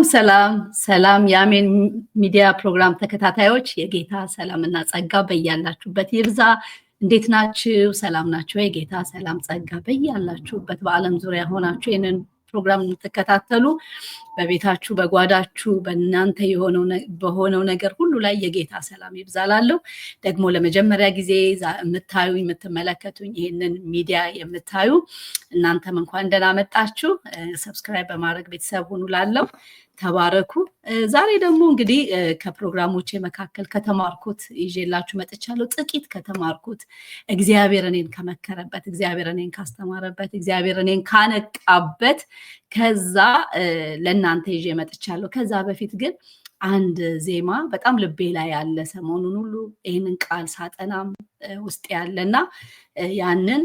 ሰላም ሰላም የአሜን ሚዲያ ፕሮግራም ተከታታዮች፣ የጌታ ሰላምና ጸጋ በያላችሁበት ይብዛ። እንዴት ናችሁ? ሰላም ናችሁ? የጌታ ሰላም ጸጋ በያላችሁበት በዓለም ዙሪያ ሆናችሁ ይህንን ፕሮግራም የምትከታተሉ፣ በቤታችሁ፣ በጓዳችሁ፣ በእናንተ በሆነው ነገር ሁሉ ላይ የጌታ ሰላም ይብዛላለሁ። ደግሞ ለመጀመሪያ ጊዜ የምታዩ፣ የምትመለከቱኝ፣ ይህንን ሚዲያ የምታዩ እናንተም እንኳን ደህና መጣችሁ። Subscribe በማድረግ ቤተሰብ ሁኑ ላለው ተባረኩ። ዛሬ ደግሞ እንግዲህ ከፕሮግራሞቼ መካከል ከተማርኩት ይዤላችሁ መጥቻለሁ። ጥቂት ከተማርኩት፣ እግዚአብሔር እኔን ከመከረበት፣ እግዚአብሔር እኔን ካስተማረበት፣ እግዚአብሔር እኔን ካነቃበት ከዛ ለእናንተ ይዤ መጥቻለሁ። ከዛ በፊት ግን አንድ ዜማ በጣም ልቤ ላይ ያለ፣ ሰሞኑን ሁሉ ይህንን ቃል ሳጠናም ውስጥ ያለ እና ያንን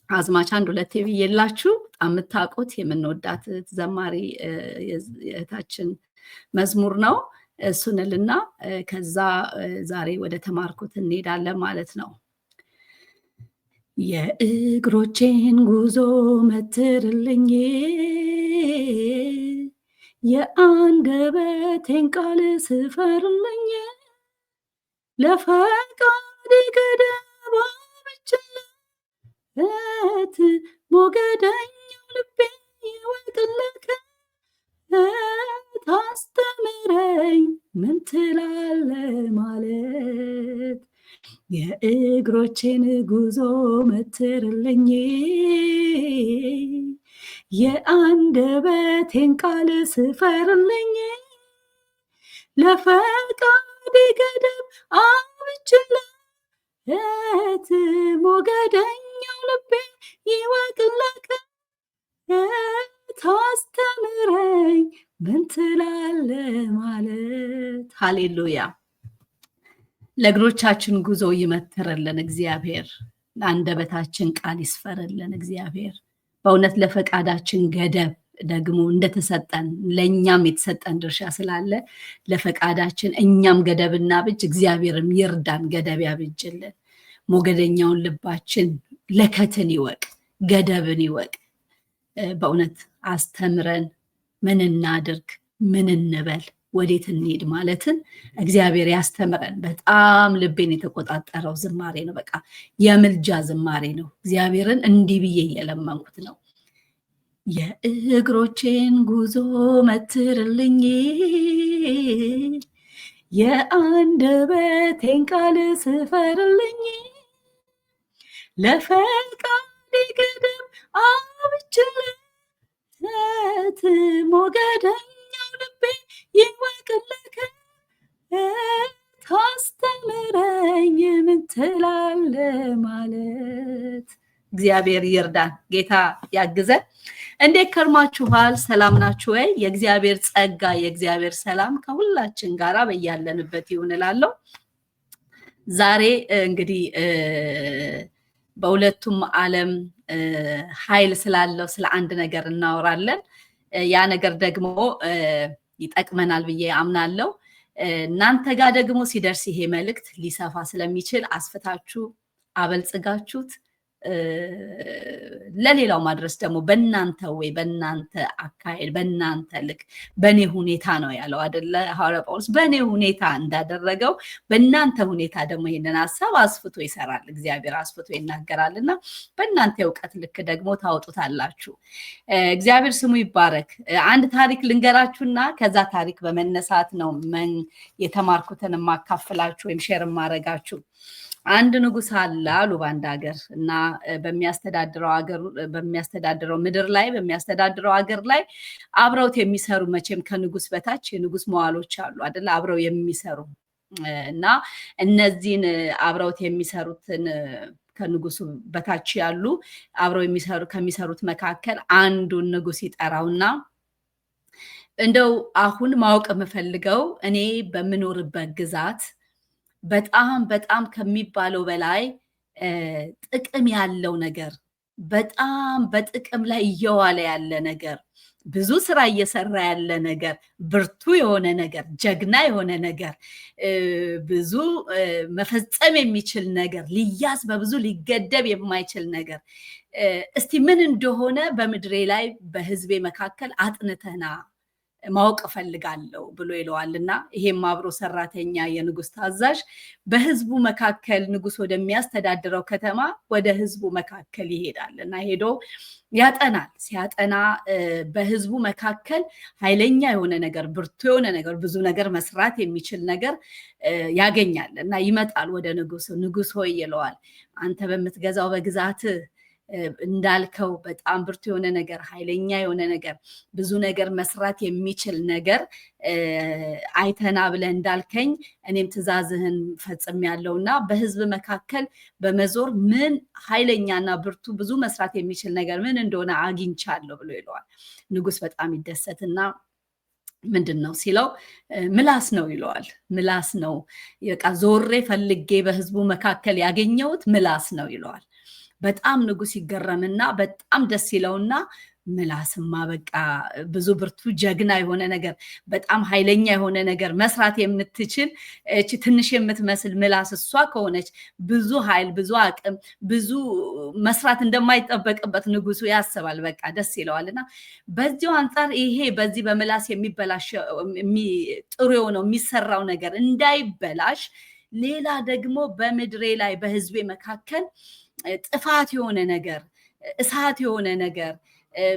አዝማች አንድ ሁለቴ ብዬላችሁ በጣም የምታውቁት የምንወዳት ዘማሪ የእህታችን መዝሙር ነው። እሱን እልና ከዛ ዛሬ ወደ ተማርኩት እንሄዳለን ማለት ነው። የእግሮቼን ጉዞ መትርልኝ፣ የአንደበቴን ቃል ስፈርልኝ፣ ለፈቃዴ ገደብ አብጅለት፣ ሞገደኛው ልቤ ይወቅልክ፣ አስተምረኝ ምን ትላለ ማለት። የእግሮቼን ጉዞ መትርልኝ፣ የአንደበቴን ቃል ስፈርልኝ፣ ለፈቃዴ ገደብ አብጅለት፣ ሞገደኛው ልቤ ይወቅልክ፣ ታስተምረኝ ምን ትላለ ማለት። ሃሌሉያ። ለእግሮቻችን ጉዞ ይመትርልን እግዚአብሔር፣ ለአንደበታችን ቃል ይስፈርልን እግዚአብሔር። በእውነት ለፈቃዳችን ገደብ ደግሞ እንደተሰጠን ለእኛም የተሰጠን ድርሻ ስላለ ለፈቃዳችን እኛም ገደብ እናብጅ፣ እግዚአብሔርም ይርዳን፣ ገደብ ያብጅልን። ሞገደኛውን ልባችን ለከትን ይወቅ፣ ገደብን ይወቅ። በእውነት አስተምረን፣ ምን እናድርግ፣ ምን እንበል፣ ወዴት እንሂድ ማለትን እግዚአብሔር ያስተምረን። በጣም ልቤን የተቆጣጠረው ዝማሬ ነው። በቃ የምልጃ ዝማሬ ነው። እግዚአብሔርን እንዲህ ብዬ እየለመንኩት ነው። የእግሮቼን ጉዞ መትርልኝ፣ የአንደበቴን ቃል ስፈርልኝ፣ ለፈቃዴ ገደብ አብጅለት፣ ሞገደኛው ልቤ ይወቅልክ፣ ታስተምረኝ ምን ትላለ ማለት። እግዚአብሔር ይርዳን፣ ጌታ ያግዘን። እንዴት ከርማችኋል? ሰላም ናችሁ ወይ? የእግዚአብሔር ጸጋ የእግዚአብሔር ሰላም ከሁላችን ጋራ በያለንበት ይሁን እላለሁ። ዛሬ እንግዲህ በሁለቱም ዓለም ኃይል ስላለው ስለ አንድ ነገር እናወራለን። ያ ነገር ደግሞ ይጠቅመናል ብዬ አምናለሁ። እናንተ ጋር ደግሞ ሲደርስ ይሄ መልእክት ሊሰፋ ስለሚችል አስፍታችሁ አበልጽጋችሁት ለሌላው ማድረስ ደግሞ በእናንተ ወይ በእናንተ አካሄድ፣ በእናንተ ልክ፣ በእኔ ሁኔታ ነው ያለው አደለ ሐዋርያ ጳውሎስ? በእኔ ሁኔታ እንዳደረገው በእናንተ ሁኔታ ደግሞ ይህንን ሀሳብ አስፍቶ ይሰራል፣ እግዚአብሔር አስፍቶ ይናገራል እና በእናንተ የእውቀት ልክ ደግሞ ታወጡታላችሁ። እግዚአብሔር ስሙ ይባረክ። አንድ ታሪክ ልንገራችሁና ከዛ ታሪክ በመነሳት ነው የተማርኩትን የማካፍላችሁ ወይም share የማረጋችሁ። አንድ ንጉስ አለ አሉ በአንድ ሀገር እና በሚያስተዳድረው ሀገር፣ በሚያስተዳድረው ምድር ላይ፣ በሚያስተዳድረው ሀገር ላይ አብረውት የሚሰሩ፣ መቼም ከንጉስ በታች የንጉስ መዋሎች አሉ አይደለ? አብረው የሚሰሩ እና እነዚህን አብረውት የሚሰሩትን፣ ከንጉሱ በታች ያሉ አብረው የሚሰሩ፣ ከሚሰሩት መካከል አንዱን ንጉስ ይጠራውና እንደው አሁን ማወቅ የምፈልገው እኔ በምኖርበት ግዛት በጣም በጣም ከሚባለው በላይ ጥቅም ያለው ነገር፣ በጣም በጥቅም ላይ እየዋለ ያለ ነገር፣ ብዙ ስራ እየሰራ ያለ ነገር፣ ብርቱ የሆነ ነገር፣ ጀግና የሆነ ነገር፣ ብዙ መፈጸም የሚችል ነገር፣ ሊያዝ በብዙ ሊገደብ የማይችል ነገር እስቲ ምን እንደሆነ በምድሬ ላይ በህዝቤ መካከል አጥንተህ ና። ማወቅ እፈልጋለሁ ብሎ ይለዋል። እና ይሄም አብሮ ሰራተኛ የንጉስ ታዛዥ በህዝቡ መካከል ንጉስ ወደሚያስተዳድረው ከተማ ወደ ህዝቡ መካከል ይሄዳል እና ሄዶ ያጠናል። ሲያጠና በህዝቡ መካከል ኃይለኛ የሆነ ነገር፣ ብርቱ የሆነ ነገር፣ ብዙ ነገር መስራት የሚችል ነገር ያገኛል እና ይመጣል ወደ ንጉሱ። ንጉስ ሆይ ይለዋል፣ አንተ በምትገዛው በግዛት እንዳልከው በጣም ብርቱ የሆነ ነገር፣ ኃይለኛ የሆነ ነገር፣ ብዙ ነገር መስራት የሚችል ነገር አይተና ብለህ እንዳልከኝ እኔም ትእዛዝህን ፈጽሜያለሁና በህዝብ መካከል በመዞር ምን ኃይለኛና ብርቱ ብዙ መስራት የሚችል ነገር ምን እንደሆነ አግኝቻለሁ ብሎ ይለዋል። ንጉስ በጣም ይደሰትና ምንድን ነው ሲለው ምላስ ነው ይለዋል። ምላስ ነው፣ በቃ ዞሬ ፈልጌ በህዝቡ መካከል ያገኘሁት ምላስ ነው ይለዋል። በጣም ንጉስ ይገረምና በጣም ደስ ይለውና ምላስማ በቃ ብዙ ብርቱ ጀግና የሆነ ነገር፣ በጣም ኃይለኛ የሆነ ነገር መስራት የምትችል እቺ ትንሽ የምትመስል ምላስ እሷ ከሆነች ብዙ ኃይል፣ ብዙ አቅም፣ ብዙ መስራት እንደማይጠበቅበት ንጉሱ ያስባል። በቃ ደስ ይለዋል። እና በዚሁ አንጻር ይሄ በዚህ በምላስ የሚበላሽ ጥሩ የሆነው የሚሰራው ነገር እንዳይበላሽ ሌላ ደግሞ በምድሬ ላይ በህዝቤ መካከል ጥፋት የሆነ ነገር፣ እሳት የሆነ ነገር፣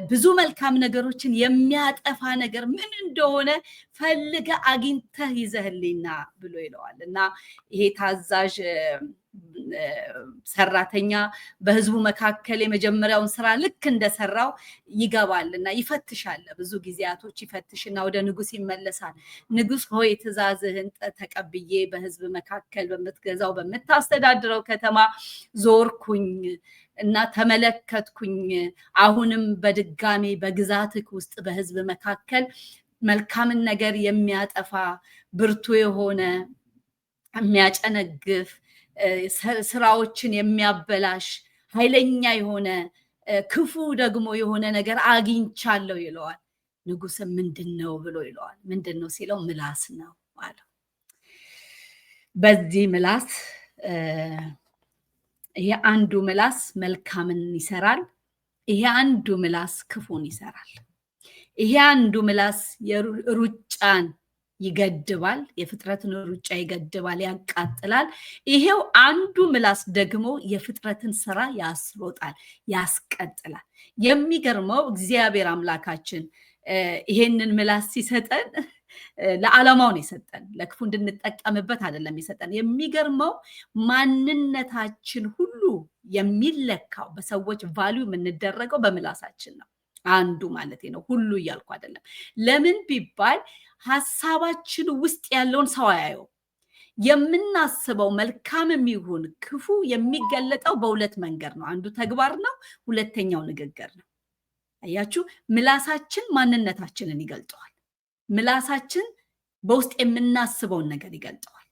ብዙ መልካም ነገሮችን የሚያጠፋ ነገር ምን እንደሆነ ፈልገህ አግኝተህ ይዘህልኝና ብሎ ይለዋል። እና ይሄ ታዛዥ ሰራተኛ በህዝቡ መካከል የመጀመሪያውን ስራ ልክ እንደሰራው ይገባል እና ይፈትሻል። ብዙ ጊዜያቶች ይፈትሽና ወደ ንጉስ ይመለሳል። ንጉስ ሆይ ትእዛዝህን ተቀብዬ በህዝብ መካከል በምትገዛው በምታስተዳድረው ከተማ ዞርኩኝ እና ተመለከትኩኝ። አሁንም በድጋሜ በግዛትህ ውስጥ በህዝብ መካከል መልካምን ነገር የሚያጠፋ ብርቱ የሆነ የሚያጨነግፍ ስራዎችን የሚያበላሽ ኃይለኛ የሆነ ክፉ ደግሞ የሆነ ነገር አግኝቻለሁ ይለዋል። ንጉስም ምንድን ነው ብሎ ይለዋል። ምንድን ነው ሲለው ምላስ ነው አለው። በዚህ ምላስ ይሄ አንዱ ምላስ መልካምን ይሰራል፣ ይሄ አንዱ ምላስ ክፉን ይሰራል። ይሄ አንዱ ምላስ ሩጫን ይገድባል፣ የፍጥረትን ሩጫ ይገድባል፣ ያቃጥላል። ይሄው አንዱ ምላስ ደግሞ የፍጥረትን ስራ ያስሮጣል፣ ያስቀጥላል። የሚገርመው እግዚአብሔር አምላካችን ይሄንን ምላስ ሲሰጠን ለዓላማው ነው የሰጠን፣ ለክፉ እንድንጠቀምበት አይደለም የሰጠን። የሚገርመው ማንነታችን ሁሉ የሚለካው በሰዎች value የምንደረገው በምላሳችን ነው። አንዱ ማለት ነው፣ ሁሉ እያልኩ አይደለም። ለምን ቢባል ሀሳባችን ውስጥ ያለውን ሰው አያየው። የምናስበው መልካምም ይሁን ክፉ የሚገለጠው በሁለት መንገድ ነው። አንዱ ተግባር ነው፣ ሁለተኛው ንግግር ነው። አያችሁ፣ ምላሳችን ማንነታችንን ይገልጠዋል። ምላሳችን በውስጥ የምናስበውን ነገር ይገልጠዋል።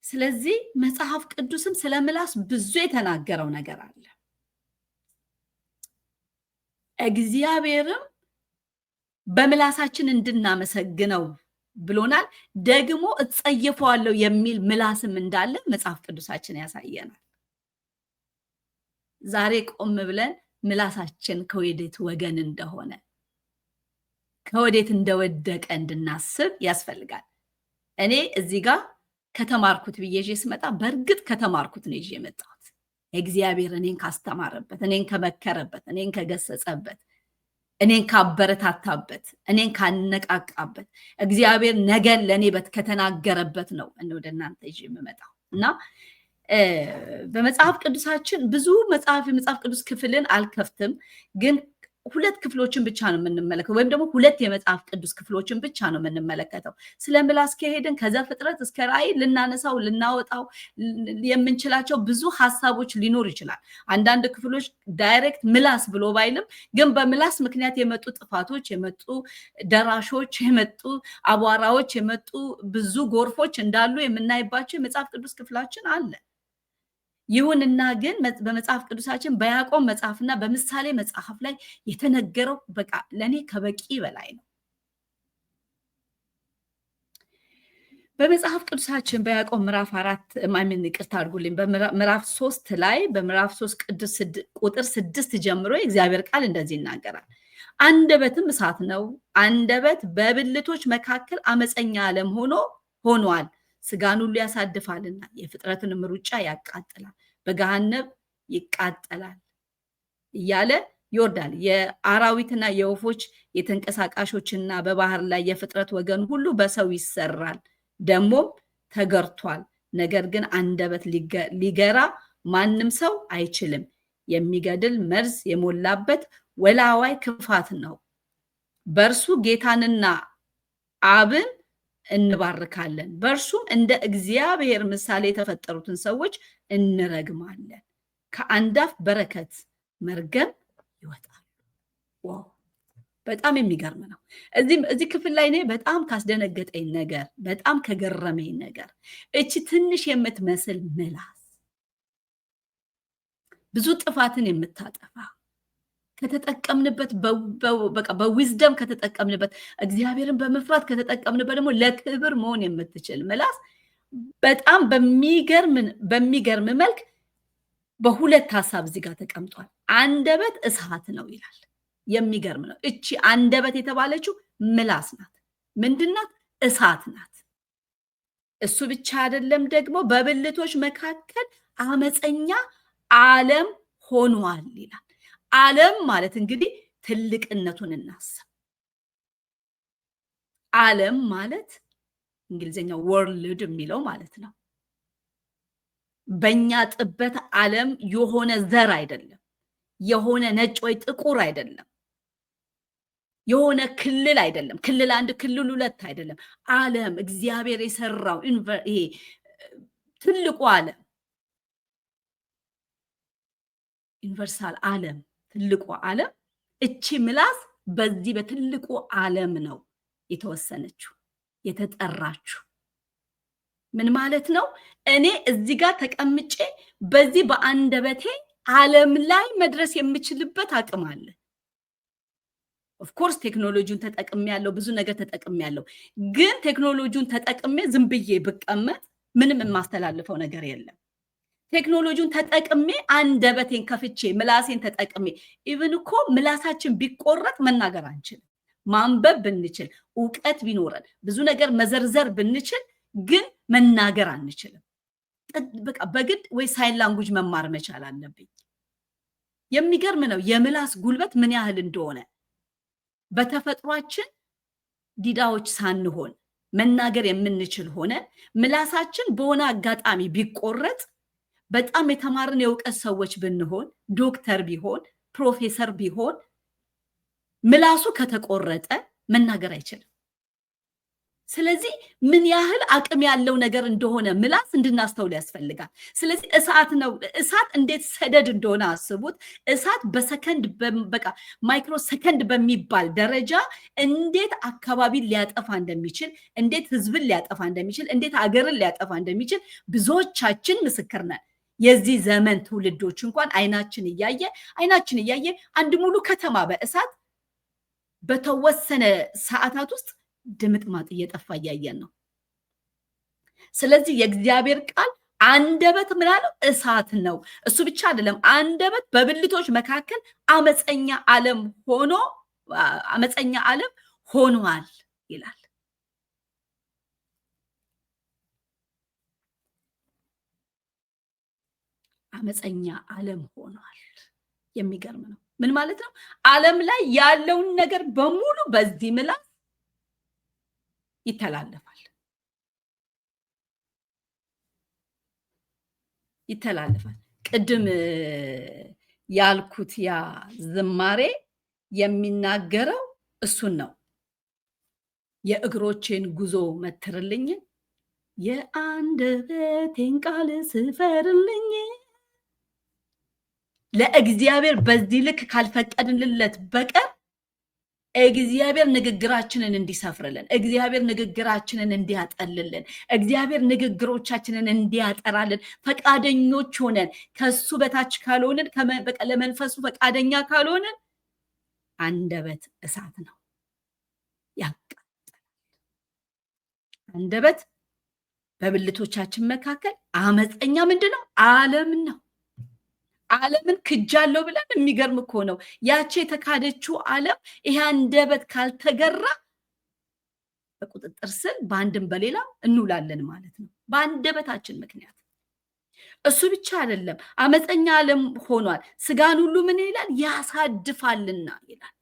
ስለዚህ መጽሐፍ ቅዱስም ስለ ምላስ ብዙ የተናገረው ነገር አለ። እግዚአብሔርም በምላሳችን እንድናመሰግነው ብሎናል። ደግሞ እጸየፈዋለሁ የሚል ምላስም እንዳለ መጽሐፍ ቅዱሳችን ያሳየናል። ዛሬ ቆም ብለን ምላሳችን ከወዴት ወገን እንደሆነ፣ ከወዴት እንደወደቀ እንድናስብ ያስፈልጋል። እኔ እዚህ ጋር ከተማርኩት ብዬ ይዤ ስመጣ በእርግጥ ከተማርኩት ነው ይዤ የመጣሁት። እግዚአብሔር እኔን ካስተማረበት፣ እኔን ከመከረበት፣ እኔን ከገሰጸበት፣ እኔን ካበረታታበት፣ እኔን ካነቃቃበት፣ እግዚአብሔር ነገን ለእኔ ከተናገረበት ነው ወደ እናንተ ይዤ የምመጣው። እና በመጽሐፍ ቅዱሳችን ብዙ የመጽሐፍ ቅዱስ ክፍልን አልከፍትም፣ ግን ሁለት ክፍሎችን ብቻ ነው የምንመለከተው፣ ወይም ደግሞ ሁለት የመጽሐፍ ቅዱስ ክፍሎችን ብቻ ነው የምንመለከተው። ስለ ምላስ ከሄድን ከዘፍጥረት እስከ ራእይ ልናነሳው ልናወጣው የምንችላቸው ብዙ ሀሳቦች ሊኖር ይችላል። አንዳንድ ክፍሎች direct ምላስ ብሎ ባይልም ግን በምላስ ምክንያት የመጡ ጥፋቶች፣ የመጡ ደራሾች፣ የመጡ አቧራዎች፣ የመጡ ብዙ ጎርፎች እንዳሉ የምናይባቸው የመጽሐፍ ቅዱስ ክፍላችን አለ። ይሁንና ግን በመጽሐፍ ቅዱሳችን በያዕቆብ መጽሐፍና በምሳሌ መጽሐፍ ላይ የተነገረው በቃ ለኔ ከበቂ በላይ ነው። በመጽሐፍ ቅዱሳችን በያዕቆብ ምዕራፍ 4 ይቅርታ አድርጉልኝ፣ በምዕራፍ 3 ላይ በምዕራፍ 3 ቅዱስ ቁጥር 6 ጀምሮ የእግዚአብሔር ቃል እንደዚህ ይናገራል። አንደበትም እሳት ነው። አንደበት በብልቶች መካከል አመፀኛ ዓለም ሆኗል። ስጋን ሁሉ ያሳድፋልና የፍጥረትንም ሩጫ ያቃጥላል፣ በገሃነም ይቃጠላል እያለ ይወርዳል። የአራዊትና የወፎች የተንቀሳቃሾችና በባህር ላይ የፍጥረት ወገን ሁሉ በሰው ይሰራል፣ ደግሞም ተገርቷል። ነገር ግን አንደበት ሊገራ ማንም ሰው አይችልም። የሚገድል መርዝ የሞላበት ወላዋይ ክፋት ነው። በእርሱ ጌታንና አብን እንባርካለን፣ በእርሱም እንደ እግዚአብሔር ምሳሌ የተፈጠሩትን ሰዎች እንረግማለን። ከአንድ አፍ በረከት መርገም ይወጣል። Wow፣ በጣም የሚገርም ነው። እዚህ ክፍል ላይ እኔ በጣም ካስደነገጠኝ ነገር፣ በጣም ከገረመኝ ነገር እቺ ትንሽ የምትመስል ምላስ ብዙ ጥፋትን የምታጠፋ ከተጠቀምንበት፣ በቃ በ wisdom ከተጠቀምንበት፣ እግዚአብሔርን በመፍራት ከተጠቀምንበት ደግሞ ለክብር መሆን የምትችል ምላስ በጣም በሚገርም መልክ በሁለት ሀሳብ እዚህ ጋር ተቀምጧል። አንደበት እሳት ነው ይላል። የሚገርም ነው። እቺ አንደበት የተባለችው ምላስ ናት። ምንድናት? እሳት ናት። እሱ ብቻ አይደለም፣ ደግሞ በብልቶች መካከል አመፀኛ ዓለም ሆኗል ይላል። ዓለም ማለት እንግዲህ ትልቅነቱን እናስብ። ዓለም ማለት እንግሊዝኛው world የሚለው ማለት ነው። በእኛ ጥበት ዓለም የሆነ ዘር አይደለም፣ የሆነ ነጭ ወይ ጥቁር አይደለም፣ የሆነ ክልል አይደለም፣ ክልል አንድ ክልል ሁለት አይደለም። ዓለም እግዚአብሔር የሰራው ይሄ ትልቁ ዓለም፣ universal ዓለም፣ ትልቁ ዓለም፣ እቺ ምላስ በዚህ በትልቁ ዓለም ነው የተወሰነችው፣ የተጠራችው። ምን ማለት ነው? እኔ እዚህ ጋር ተቀምጬ በዚህ በአንደበቴ ዓለም ላይ መድረስ የምችልበት አቅም አለ። Of course ቴክኖሎጂውን ተጠቅሜያለሁ፣ ብዙ ነገር ተጠቅሜያለሁ። ግን ቴክኖሎጂውን ተጠቅሜ ዝም ብዬ ብቀመጥ ምንም የማስተላልፈው ነገር የለም። ቴክኖሎጂውን ተጠቅሜ አንደበቴን ከፍቼ ምላሴን ተጠቅሜ፣ even እኮ ምላሳችን ቢቆረጥ መናገር አንችልም። ማንበብ ብንችል፣ እውቀት ቢኖረን፣ ብዙ ነገር መዘርዘር ብንችል ግን መናገር አንችልም። በቃ በግድ ወይ sign language መማር መቻል አለብኝ። የሚገርም ነው የምላስ ጉልበት ምን ያህል እንደሆነ። በተፈጥሯችን ዲዳዎች ሳንሆን መናገር የምንችል ሆነ ምላሳችን በሆነ አጋጣሚ ቢቆረጥ፣ በጣም የተማርን የእውቀት ሰዎች ብንሆን፣ ዶክተር ቢሆን፣ ፕሮፌሰር ቢሆን፣ ምላሱ ከተቆረጠ መናገር አይችልም። ስለዚህ ምን ያህል አቅም ያለው ነገር እንደሆነ ምላስ እንድናስተውል ያስፈልጋል። ስለዚህ እሳት ነው። እሳት እንዴት ሰደድ እንደሆነ አስቡት። እሳት በሰከንድ፣ በቃ micro second በሚባል ደረጃ እንዴት አካባቢን ሊያጠፋ እንደሚችል፣ እንዴት ህዝብን ሊያጠፋ እንደሚችል፣ እንዴት አገርን ሊያጠፋ እንደሚችል ብዙዎቻችን ምስክር ነን። የዚህ ዘመን ትውልዶች እንኳን አይናችን እያየ አንድ ሙሉ ከተማ በእሳት በተወሰነ ሰዓታት ውስጥ ድምጥማጥ እየጠፋ እያየን ነው። ስለዚህ የእግዚአብሔር ቃል አንደበት ምን አለው? እሳት ነው። እሱ ብቻ አይደለም። አንደበት በብልቶች መካከል አመፀኛ ዓለም ሆኗል ይላል። አመፀኛ ዓለም ሆኗል። የሚገርም ነው። ምን ማለት ነው? ዓለም ላይ ያለውን ነገር በሙሉ በዚህ ምላስ ይተላለፋል። ቅድም ያልኩት ያ ዝማሬ የሚናገረው እሱን ነው። የእግሮቼን ጉዞ መትርልኝ፣ የአንደበቴን ቃል ስፈርልኝ። ለእግዚአብሔር በዚህ ልክ ካልፈቀድንለት በቀር እግዚአብሔር ንግግራችንን እንዲሰፍርልን፣ እግዚአብሔር ንግግራችንን እንዲያጠልልን፣ እግዚአብሔር ንግግሮቻችንን እንዲያጠራልን ፈቃደኞች ሆነን ከሱ በታች ካልሆንን፣ በቃ ለመንፈሱ ፈቃደኛ ካልሆንን አንደበት እሳት ነው፣ ያቃጥላል። አንደበት በብልቶቻችን መካከል አመፀኛ ምንድን ነው? ዓለም ነው። ዓለምን ክጃለሁ ብለን የሚገርም እኮ ነው። ያቺ የተካደችው ዓለም ይሄ አንደበት ካልተገራ በቁጥጥር ስር በአንድም በሌላ እንውላለን ማለት ነው፣ በአንደበታችን ምክንያት። እሱ ብቻ አይደለም፣ አመፀኛ ዓለም ሆኗል። ስጋን ሁሉ ምን ይላል? ያሳድፋልና ይላል።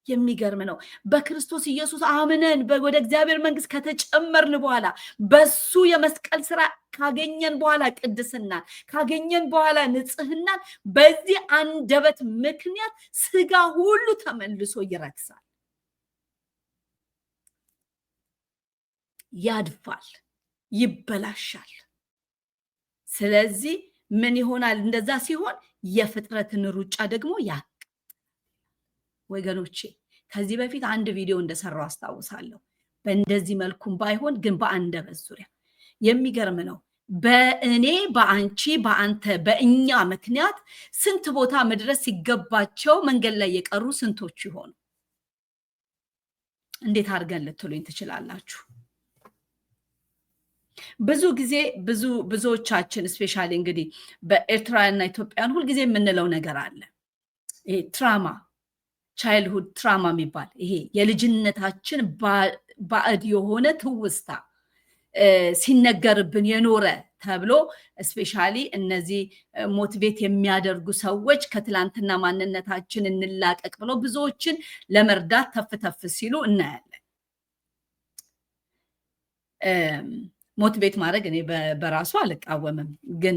የሚገርም ነው። በክርስቶስ ኢየሱስ አምነን ወደ እግዚአብሔር መንግስት ከተጨመርን በኋላ፣ በሱ የመስቀል ስራ ካገኘን በኋላ፣ ቅድስናን ካገኘን በኋላ፣ ንጽህናን፣ በዚህ አንደበት ምክንያት ስጋ ሁሉ ተመልሶ ይረክሳል፣ ያድፋል፣ ይበላሻል። ስለዚህ ምን ይሆናል? እንደዛ ሲሆን የፍጥረትን ሩጫ ደግሞ ያቃጥላል። ወገኖቼ፣ ከዚህ በፊት አንድ ቪዲዮ እንደሰራው አስታውሳለሁ። በእንደዚህ መልኩም ባይሆን ግን በአንደበት ዙሪያ የሚገርም ነው። በእኔ፣ በአንቺ፣ በአንተ፣ በእኛ ምክንያት ስንት ቦታ መድረስ ሲገባቸው መንገድ ላይ የቀሩ ስንቶች ይሆኑ? እንዴት አድርገን ልትሉኝ ትችላላችሁ። ብዙ ጊዜ ብዙዎቻችን especially እንግዲህ በኤርትራና ኢትዮጵያን ሁልጊዜ የምንለው ነገር አለ። ይሄ trauma፣ childhood trauma የሚባል፣ ይሄ የልጅነታችን ባዕድ የሆነ ትውስታ ሲነገርብን የኖረ ተብሎ especially እነዚህ motivate የሚያደርጉ ሰዎች ከትላንትና ማንነታችን እንላቀቅ ብለው ብዙዎችን ለመርዳት ተፍ ተፍ ሲሉ እናያለን። Motivate ማድረግ እኔ በራሱ አልቃወምም፣ ግን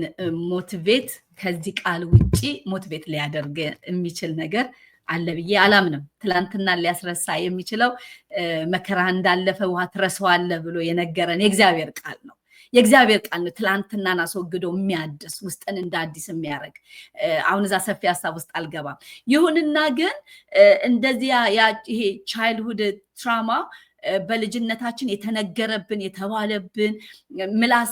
motivate ከዚህ ቃል ውጪ motivate ሊያደርግ የሚችል ነገር አለ ብዬ አላምንም። ትላንትና ሊያስረሳ የሚችለው መከራ እንዳለፈ ውሃ ትረሳዋለህ ብሎ የነገረን የእግዚአብሔር ቃል ነው። የእግዚአብሔር ቃል ነው ትላንትናን አስወግዶ የሚያድስ፣ ውስጥን እንደ አዲስ የሚያደርግ። አሁን እዛ ሰፊ ሀሳብ ውስጥ አልገባም። ይሁንና ግን እንደዚያ ይሄ childhood trauma፣ በልጅነታችን የተነገረብን፣ የተባለብን፣ ምላስ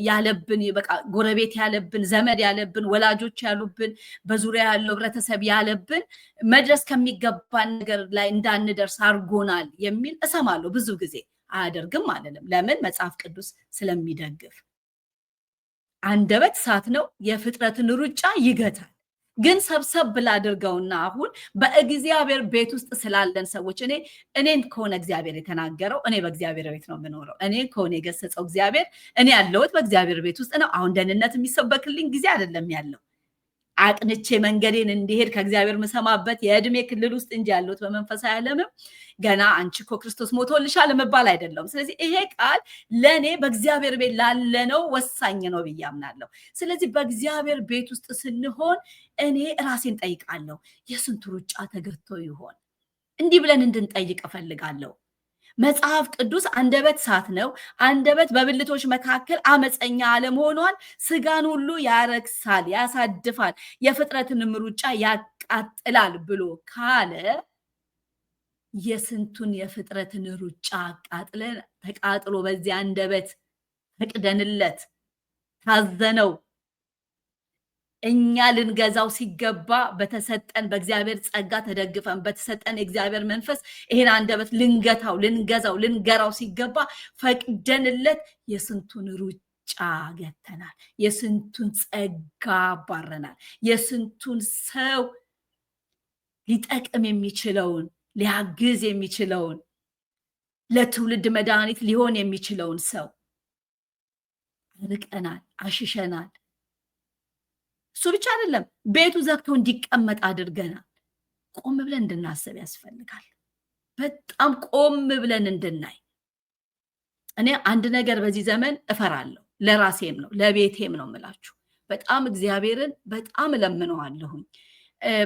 ያለብን፣ በቃ ጎረቤት ያለብን፣ ዘመድ ያለብን፣ ወላጆች ያሉብን፣ በዙሪያ ያለው ህብረተሰብ ያለብን መድረስ ከሚገባን ነገር ላይ እንዳንደርስ አድርጎናል የሚል እሰማለሁ ብዙ ጊዜ። አያደርግም አልልም። ለምን? መጽሐፍ ቅዱስ ስለሚደግፍ። አንደበት እሳት ነው፣ የፍጥረትን ሩጫ ይገታል። ግን ሰብሰብ ብላ አድርገውና አሁን በእግዚአብሔር ቤት ውስጥ ስላለን ሰዎች፣ እኔን ከሆነ እግዚአብሔር የተናገረው፣ እኔ በእግዚአብሔር ቤት ነው የምኖረው። እኔ ከሆነ የገሰጸው እግዚአብሔር፣ እኔ ያለሁት በእግዚአብሔር ቤት ውስጥ ነው። አሁን ደህንነት የሚሰበክልኝ ጊዜ አይደለም ያለው። አቅንቼ መንገዴን እንዲሄድ ከእግዚአብሔር የምሰማበት የእድሜ ክልል ውስጥ እንጂ ያለሁት በመንፈሳዊ ዓለምም ገና አንቺ እኮ ክርስቶስ ሞቶልሻል የምባል አይደለም። ስለዚህ ይሄ ቃል ለእኔ በእግዚአብሔር ቤት ላለነው ወሳኝ ነው ብዬ አምናለሁ። ስለዚህ በእግዚአብሔር ቤት ውስጥ ስንሆን እኔ ራሴን ጠይቃለሁ። የስንቱ ሩጫ ተገቶ ይሆን? እንዲህ ብለን እንድንጠይቅ እፈልጋለሁ። መጽሐፍ ቅዱስ አንደበት እሳት ነው፣ አንደበት በብልቶች መካከል አመፀኛ ዓለም ሆኗል፣ ስጋን ሁሉ ያረክሳል፣ ያሳድፋል፣ የፍጥረትንም ሩጫ ያቃጥላል ብሎ ካለ የስንቱን የፍጥረትን ሩጫ አቃጥለን፣ ተቃጥሎ በዚህ አንደበት ፈቅደንለት፣ ታዘነው፣ እኛ ልንገዛው ሲገባ፣ በተሰጠን በእግዚአብሔር ጸጋ ተደግፈን፣ በተሰጠን የእግዚአብሔር መንፈስ ይሄን አንደበት ልንገታው፣ ልንገዛው፣ ልንገራው ሲገባ ፈቅደንለት የስንቱን ሩጫ ገተናል። የስንቱን ጸጋ አባረናል። የስንቱን ሰው ሊጠቅም የሚችለውን፣ ሊያግዝ የሚችለውን፣ ለትውልድ መድኃኒት ሊሆን የሚችለውን ሰው ርቀናል፣ አሽሸናል። እሱ ብቻ አይደለም፣ ቤቱ ዘግቶ እንዲቀመጥ አድርገናል። ቆም ብለን እንድናስብ ያስፈልጋል። በጣም ቆም ብለን እንድናይ። እኔ አንድ ነገር በዚህ ዘመን እፈራለሁ። ለራሴም ነው ለቤቴም ነው የምላችሁ። በጣም እግዚአብሔርን በጣም እለምነዋለሁኝ።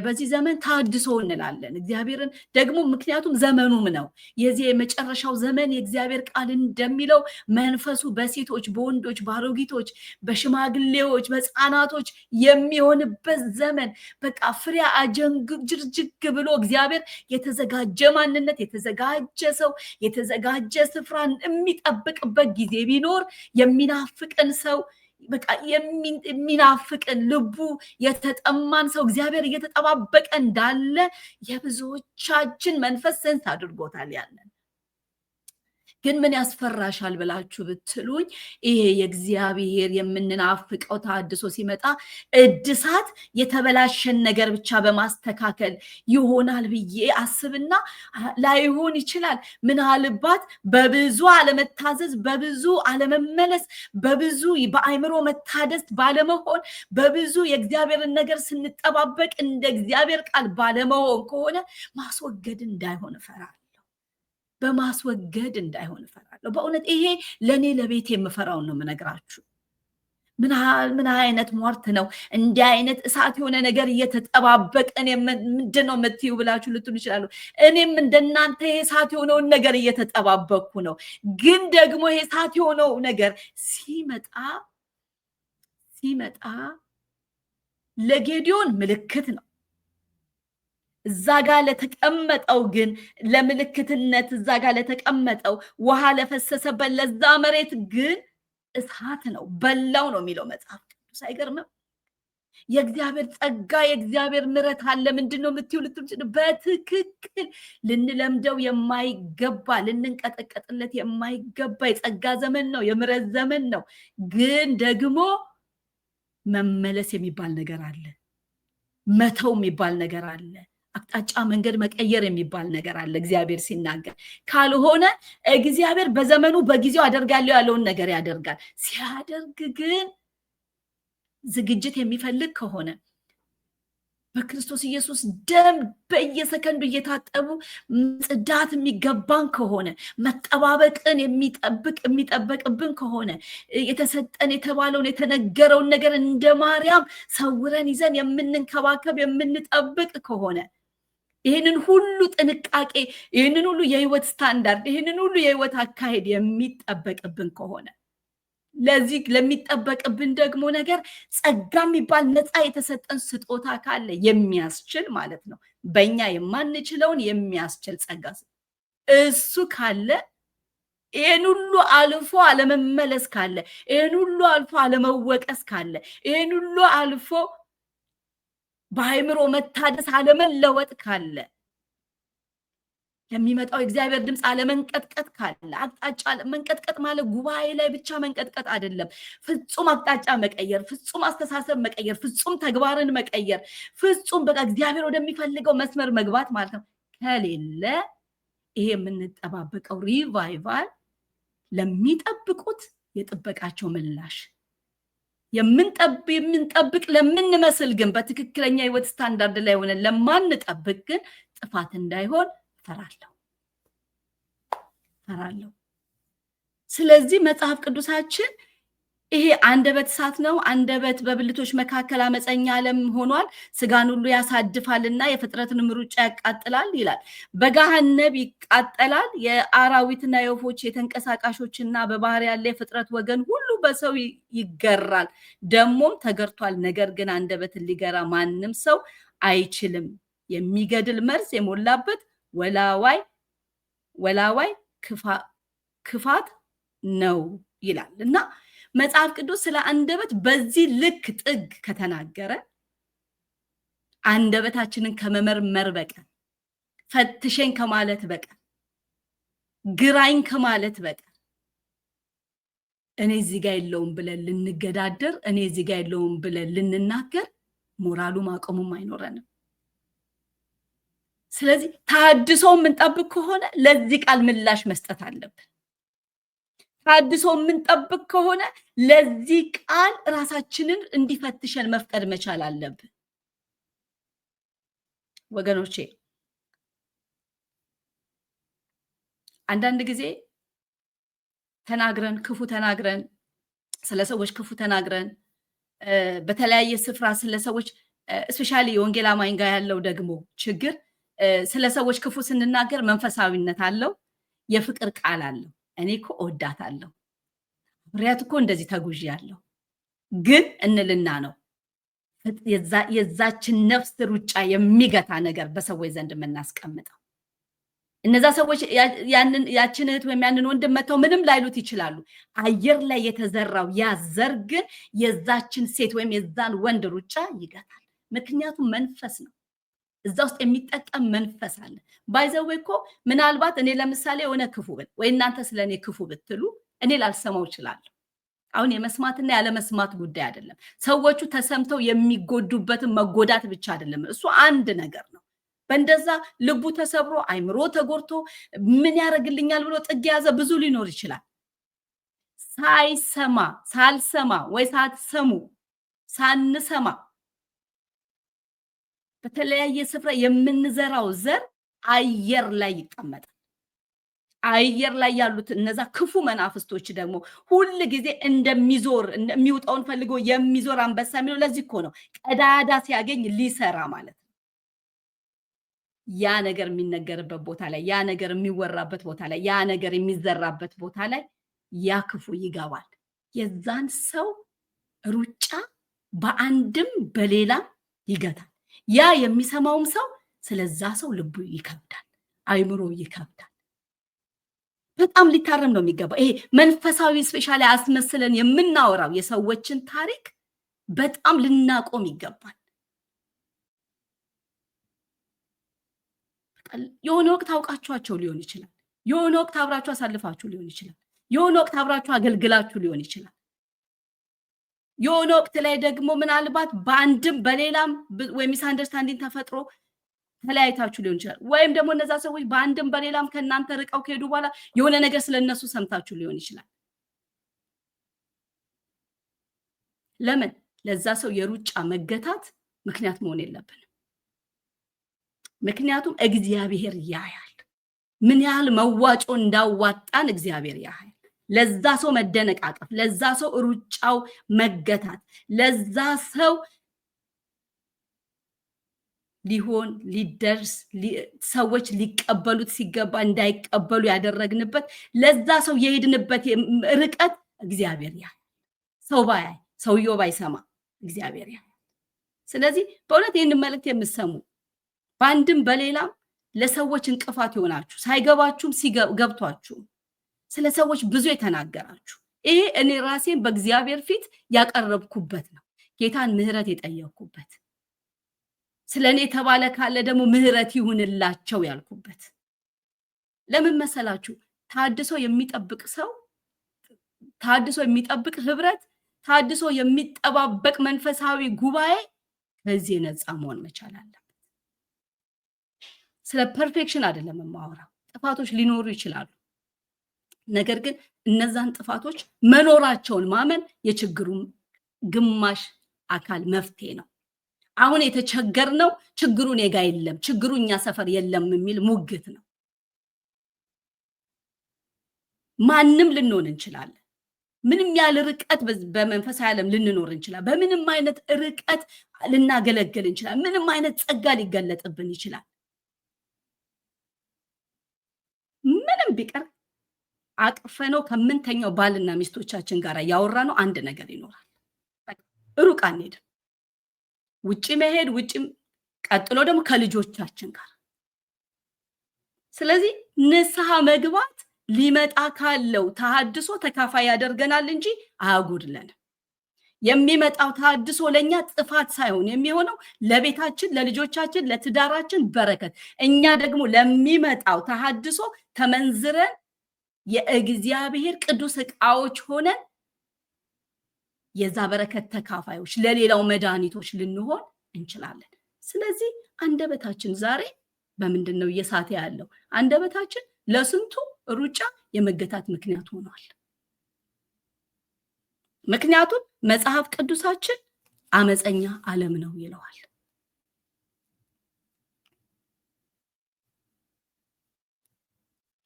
በዚህ ዘመን ታድሶ እንላለን። እግዚአብሔርን ደግሞ ምክንያቱም ዘመኑም ነው፣ የዚህ የመጨረሻው ዘመን የእግዚአብሔር ቃል እንደሚለው መንፈሱ በሴቶች፣ በወንዶች፣ በአሮጊቶች፣ በሽማግሌዎች፣ በሕፃናቶች የሚሆንበት ዘመን፣ በቃ ፍሬ አጀንጅርጅግ ብሎ እግዚአብሔር የተዘጋጀ ማንነት፣ የተዘጋጀ ሰው፣ የተዘጋጀ ስፍራን የሚጠብቅበት ጊዜ ቢኖር፣ የሚናፍቅን ሰው፣ በቃ የሚናፍቅን፣ ልቡ የተጠማን ሰው እግዚአብሔር እየተጠባበቀ እንዳለ የብዙዎቻችን መንፈስ sense አድርጎታል። ያንን ግን ምን ያስፈራሻል ብላችሁ ብትሉኝ፣ ይሄ የእግዚአብሔር የምንናፍቀው ተሐድሶ ሲመጣ እድሳት የተበላሸን ነገር ብቻ በማስተካከል ይሆናል ብዬ አስብና ላይሆን ይችላል። ምናልባት በብዙ አለመታዘዝ፣ በብዙ አለመመለስ፣ በብዙ በአእምሮ መታደስ ባለመሆን፣ በብዙ የእግዚአብሔርን ነገር ስንጠባበቅ እንደ እግዚአብሔር ቃል ባለመሆን ከሆነ ማስወገድ እንዳይሆን እፈራለሁ። በማስወገድ እንዳይሆን እፈራለሁ። በእውነት ይሄ ለእኔ ለቤት የምፈራውን ነው የምነግራችሁ። ምን አይነት ሟርት ነው? እንዲህ አይነት እሳት የሆነ ነገር እየተጠባበቅን ምንድን ነው የምትዩ ብላችሁ ልትሉ ይችላሉ። እኔም እንደናንተ ይሄ እሳት የሆነውን ነገር እየተጠባበቅኩ ነው። ግን ደግሞ ይሄ እሳት የሆነው ነገር ሲመጣ ለጌዲዮን ምልክት ነው። እዛ ጋር ለተቀመጠው ግን ለምልክትነት፣ እዛ ጋር ለተቀመጠው ውሃ ለፈሰሰበት ለዛ መሬት ግን እሳት ነው፣ በላው ነው የሚለው መጽሐፍ ቅዱስ። አይገርምም? የእግዚአብሔር ጸጋ የእግዚአብሔር ምሕረት አለ። ምንድን ነው የምትይው ልትሉ፣ በትክክል ልንለምደው የማይገባ፣ ልንንቀጠቀጥለት የማይገባ የጸጋ ዘመን ነው፣ የምሕረት ዘመን ነው። ግን ደግሞ መመለስ የሚባል ነገር አለ። መተው የሚባል ነገር አለ። አቅጣጫ መንገድ መቀየር የሚባል ነገር አለ። እግዚአብሔር ሲናገር ካልሆነ እግዚአብሔር በዘመኑ በጊዜው አደርጋለሁ ያለውን ነገር ያደርጋል። ሲያደርግ ግን ዝግጅት የሚፈልግ ከሆነ፣ በክርስቶስ ኢየሱስ ደም በየሰከንዱ እየታጠቡ ጽዳት የሚገባን ከሆነ፣ መጠባበቅን የሚጠበቅብን ከሆነ፣ የተሰጠን የተባለውን የተነገረውን ነገር እንደ ማርያም ሰውረን ይዘን የምንንከባከብ የምንጠብቅ ከሆነ፣ ይህንን ሁሉ ጥንቃቄ፣ ይህንን ሁሉ የህይወት ስታንዳርድ፣ ይህንን ሁሉ የህይወት አካሄድ የሚጠበቅብን ከሆነ፣ ለዚህ ለሚጠበቅብን ደግሞ ነገር ጸጋ የሚባል ነፃ የተሰጠን ስጦታ ካለ የሚያስችል ማለት ነው። በእኛ የማንችለውን የሚያስችል ጸጋ እሱ ካለ፣ ይህን ሁሉ አልፎ አለመመለስ ካለ፣ ይህን ሁሉ አልፎ አለመወቀስ ካለ፣ ይህን ሁሉ አልፎ በአእምሮ መታደስ አለመለወጥ ካለ፣ ለሚመጣው የእግዚአብሔር ድምፅ አለመንቀጥቀጥ ካለ፣ አቅጣጫ መንቀጥቀጥ ማለት ጉባኤ ላይ ብቻ መንቀጥቀጥ አይደለም። ፍጹም አቅጣጫ መቀየር፣ ፍጹም አስተሳሰብ መቀየር፣ ፍጹም ተግባርን መቀየር፣ ፍጹም በቃ እግዚአብሔር ወደሚፈልገው መስመር መግባት ማለት ነው። ከሌለ ይሄ የምንጠባበቀው revival ለሚጠብቁት የጥበቃቸው ምላሽ፣ የምንጠብቅ ለምንመስል ግን በትክክለኛ ህይወት ስታንዳርድ ላይ ሆነን ለማንጠብቅ ግን ጥፋት እንዳይሆን ፈራለሁ ፈራለሁ። ስለዚህ መጽሐፍ ቅዱሳችን ይሄ አንደበት እሳት ነው። አንደበት በብልቶች መካከል አመፀኛ ዓለም ሆኗል፣ ስጋን ሁሉ ያሳድፋልና የፍጥረትንም ሩጫ ያቃጥላል ይላል። በገሃነብ ይቃጠላል። የአራዊትና የወፎች የተንቀሳቃሾችና በባህር ያለ የፍጥረት ወገን ሁሉ በሰው ይገራል፣ ደሞም ተገርቷል። ነገር ግን አንደበትን ሊገራ ማንም ሰው አይችልም። የሚገድል መርዝ የሞላበት ወላዋይ ወላዋይ ክፋት ነው ይላል። እና መጽሐፍ ቅዱስ ስለ አንደበት በዚህ ልክ ጥግ ከተናገረ፣ አንደበታችንን ከመመርመር በቀር፣ ፈትሸኝ ከማለት በቀር፣ ግራኝ ከማለት በቀር፣ እኔ እዚህ ጋር የለውም ብለን ልንገዳደር፣ እኔ እዚህ ጋር የለውም ብለን ልንናገር ሞራሉም አቅሙም አይኖረንም። ስለዚህ ታድሶ የምንጠብቅ ከሆነ ለዚህ ቃል ምላሽ መስጠት አለብን። ታድሶ የምንጠብቅ ከሆነ ለዚህ ቃል ራሳችንን እንዲፈትሸን መፍቀድ መቻል አለብን። ወገኖቼ፣ አንዳንድ ጊዜ ተናግረን፣ ክፉ ተናግረን፣ ስለ ሰዎች ክፉ ተናግረን፣ በተለያየ ስፍራ ስለ ሰዎች፣ especially የወንጌል አማኝ ጋር ያለው ደግሞ ችግር፣ ስለ ሰዎች ክፉ ስንናገር መንፈሳዊነት አለው፣ የፍቅር ቃል አለው። እኔ እኮ እወዳታለሁ፣ አብሬያት እኮ እንደዚህ ተጉዣለሁ፣ ግን እንልና ነው የዛችን ነፍስ ሩጫ የሚገታ ነገር በሰዎች ዘንድ የምናስቀምጠው። እነዛ ሰዎች ያችን እህት ወይም ያንን ወንድም መተው ምንም ላይሉት ይችላሉ። አየር ላይ የተዘራው ያ ዘር ግን የዛችን ሴት ወይም የዛን ወንድ ሩጫ ይገታል። ምክንያቱም መንፈስ ነው። እዛ ውስጥ የሚጠቀም መንፈስ አለ። By the way እኮ ምናልባት እኔ ለምሳሌ የሆነ ክፉ ብል ወይ እናንተ ስለ እኔ ክፉ ብትሉ እኔ ላልሰማው እችላለሁ። አሁን የመስማትና ያለመስማት ጉዳይ አይደለም። ሰዎቹ ተሰምተው የሚጎዱበትን መጎዳት ብቻ አይደለም። እሱ አንድ ነገር ነው። በእንደዛ ልቡ ተሰብሮ አይምሮ ተጎድቶ ምን ያደርግልኛል ብሎ ጥግ የያዘ ብዙ ሊኖር ይችላል። ሳይሰማ፣ ሳልሰማ ወይ ሳትሰሙ፣ ሳንሰማ በተለያየ ስፍራ የምንዘራው ዘር አየር ላይ ይቀመጣል። አየር ላይ ያሉት እነዛ ክፉ መናፍስቶች ደግሞ ሁል ጊዜ እንደሚዞር፣ የሚውጣውን ፈልጎ የሚዞር አንበሳ የሚለው ለዚህ እኮ ነው። ቀዳዳ ሲያገኝ ሊሰራ ማለት ነው። ያ ነገር የሚነገርበት ቦታ ላይ፣ ያ ነገር የሚወራበት ቦታ ላይ፣ ያ ነገር የሚዘራበት ቦታ ላይ ያ ክፉ ይገባል። የዛን ሰው ሩጫ በአንድም በሌላም ይገታል። ያ የሚሰማውም ሰው ስለዛ ሰው ልቡ ይከብዳል፣ አይምሮ ይከብዳል። በጣም ሊታረም ነው የሚገባው። ይሄ መንፈሳዊ specially አስመስለን የምናወራው የሰዎችን ታሪክ በጣም ልናቆም ይገባል። የሆነ ወቅት አውቃችኋቸው ሊሆን ይችላል። የሆነ ወቅት አብራችሁ አሳልፋችሁ ሊሆን ይችላል። የሆነ ወቅት አብራችሁ አገልግላችሁ ሊሆን ይችላል። የሆነ ወቅት ላይ ደግሞ ምናልባት በአንድም በሌላም ወይ misunderstanding ተፈጥሮ ተለያይታችሁ ሊሆን ይችላል። ወይም ደግሞ እነዛ ሰዎች በአንድም በሌላም ከእናንተ ርቀው ከሄዱ በኋላ የሆነ ነገር ስለነሱ ሰምታችሁ ሊሆን ይችላል። ለምን ለዛ ሰው የሩጫ መገታት ምክንያት መሆን የለብንም። ምክንያቱም እግዚአብሔር ያያል። ምን ያህል መዋጮ እንዳዋጣን እግዚአብሔር ያያል። ለዛ ሰው መደነቃቀፍ፣ ለዛ ሰው ሩጫው መገታት፣ ለዛ ሰው ሊሆን ሊደርስ ሰዎች ሊቀበሉት ሲገባ እንዳይቀበሉ ያደረግንበት፣ ለዛ ሰው የሄድንበት ርቀት እግዚአብሔር ያያል። ሰው ባያይ፣ ሰውየው ባይሰማ እግዚአብሔር ያያል። ስለዚህ በእውነት ይህንን መልእክት የምትሰሙ በአንድም በሌላም ለሰዎች እንቅፋት የሆናችሁ፣ ሳይገባችሁም ገብቷችሁም ስለ ሰዎች ብዙ የተናገራችሁ፣ ይሄ እኔ ራሴን በእግዚአብሔር ፊት ያቀረብኩበት ነው። ጌታን ምህረት የጠየቅኩበት፣ ስለ እኔ የተባለ ካለ ደግሞ ምህረት ይሁንላቸው ያልኩበት። ለምን መሰላችሁ? ታድሶ የሚጠብቅ ሰው፣ ታድሶ የሚጠብቅ ህብረት፣ ታድሶ የሚጠባበቅ መንፈሳዊ ጉባኤ ከዚህ የነፃ መሆን መቻል አለበት። ስለ perfection አይደለም የማወራው። ጥፋቶች ሊኖሩ ይችላሉ። ነገር ግን እነዛን ጥፋቶች መኖራቸውን ማመን የችግሩ ግማሽ አካል መፍትሄ ነው። አሁን የተቸገርነው ችግሩ እኔ ጋ የለም፣ ችግሩ እኛ ሰፈር የለም የሚል ሙግት ነው። ማንም ልንሆን እንችላለን። ምንም ያህል ርቀት በመንፈሳዊ ዓለም ልንኖር እንችላለን። በምንም አይነት ርቀት ልናገለግል እንችላለን። ምንም አይነት ጸጋ ሊገለጥብን ይችላል። ምንም ቢቀር አቅፈነው ከምንተኛው ባልና ሚስቶቻችን ጋር ያወራነው አንድ ነገር ይኖራል። ሩቅ አንሄድም። ውጪ መሄድ ውጪም ቀጥሎ ደግሞ ከልጆቻችን ጋር። ስለዚህ ንስሐ መግባት ሊመጣ ካለው ተሐድሶ ተካፋይ ያደርገናል እንጂ አያጎድለንም። የሚመጣው ተሐድሶ ለኛ ጥፋት ሳይሆን የሚሆነው ለቤታችን፣ ለልጆቻችን፣ ለትዳራችን በረከት። እኛ ደግሞ ለሚመጣው ተሐድሶ ተመንዝረን የእግዚአብሔር ቅዱስ ዕቃዎች ሆነን የዛ በረከት ተካፋዮች፣ ለሌላው መድኃኒቶች ልንሆን እንችላለን። ስለዚህ አንደበታችን ዛሬ በምንድን ነው እየሳተ ያለው? አንደበታችን ለስንቱ ሩጫ የመገታት ምክንያት ሆኗል። ምክንያቱም መጽሐፍ ቅዱሳችን አመፀኛ ዓለም ነው ይለዋል።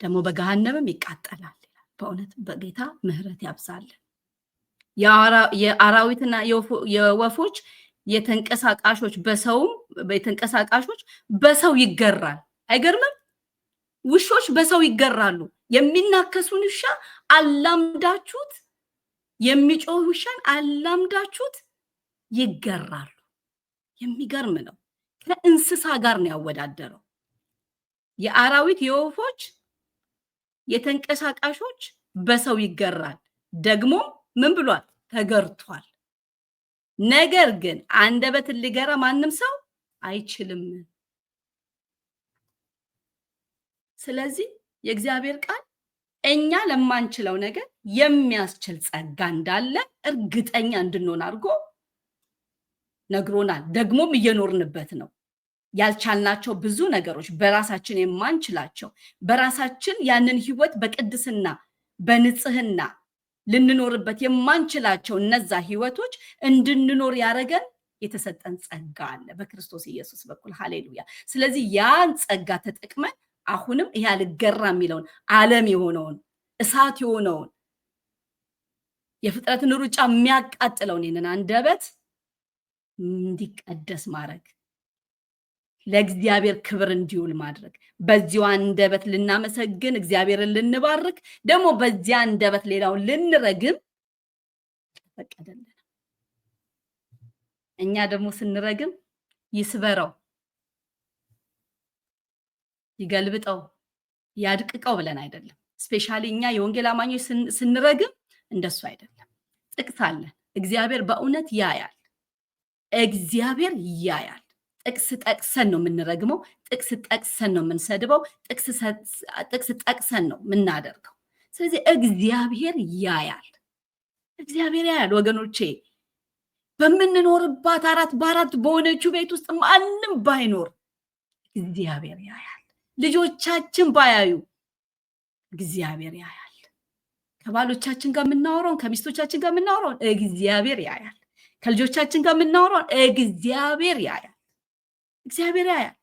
ደግሞ በገሃነምም ይቃጠላል ይላል። በእውነት በጌታ ምሕረት ያብዛልን። የአራዊትና የወፎች የተንቀሳቃሾች በሰውም የተንቀሳቃሾች በሰው ይገራል። አይገርምም? ውሾች በሰው ይገራሉ። የሚናከሱን ውሻ አላምዳችሁት፣ የሚጮህ ውሻን አላምዳችሁት ይገራሉ። የሚገርም ነው። ከእንስሳ ጋር ነው ያወዳደረው። የአራዊት የወፎች የተንቀሳቃሾች በሰው ይገራል። ደግሞ ምን ብሏል? ተገርቷል። ነገር ግን አንደበትን ሊገራ ማንም ሰው አይችልም። ስለዚህ የእግዚአብሔር ቃል እኛ ለማንችለው ነገር የሚያስችል ጸጋ እንዳለ እርግጠኛ እንድንሆን አድርጎ ነግሮናል። ደግሞም እየኖርንበት ነው። ያልቻልናቸው ብዙ ነገሮች፣ በራሳችን የማንችላቸው፣ በራሳችን ያንን ህይወት በቅድስና በንጽህና ልንኖርበት የማንችላቸው እነዛ ህይወቶች እንድንኖር ያደረገን የተሰጠን ጸጋ አለ በክርስቶስ ኢየሱስ በኩል። ሃሌሉያ። ስለዚህ ያን ጸጋ ተጠቅመን አሁንም ይሄ አልገራ የሚለውን፣ ዓለም የሆነውን፣ እሳት የሆነውን፣ የፍጥረትን ሩጫ የሚያቃጥለውን ይህንን አንደበት እንዲቀደስ ማድረግ፣ ለእግዚአብሔር ክብር እንዲውል ማድረግ፣ በዚሁ አንደበት ልናመሰግን፣ እግዚአብሔርን ልንባርክ፣ ደግሞ በዚያ አንደበት ሌላውን ልንረግም ተፈቀደልን። እኛ ደግሞ ስንረግም ይስበረው፣ ይገልብጠው፣ ያድቅቀው ብለን አይደለም። Specially እኛ የወንጌል አማኞች ስንረግም እንደሱ አይደለም። ጥቅስ አለን። እግዚአብሔር በእውነት ያያል። እግዚአብሔር ያያል። ጥቅስ ጠቅሰን ነው የምንረግመው። ጥቅስ ጠቅሰን ነው የምንሰድበው። ጥቅስ ጠቅሰን ነው የምናደርገው። ስለዚህ እግዚአብሔር ያያል። እግዚአብሔር ያያል ወገኖቼ። በምንኖርባት አራት በአራት በሆነችው ቤት ውስጥ ማንም ባይኖር እግዚአብሔር ያያል። ልጆቻችን ባያዩ እግዚአብሔር ያያል። ከባሎቻችን ጋር የምናወራውን፣ ከሚስቶቻችን ጋር የምናወራውን እግዚአብሔር ያያል። ከልጆቻችን ጋር የምናወራውን እግዚአብሔር ያያል። እግዚአብሔር ያያል።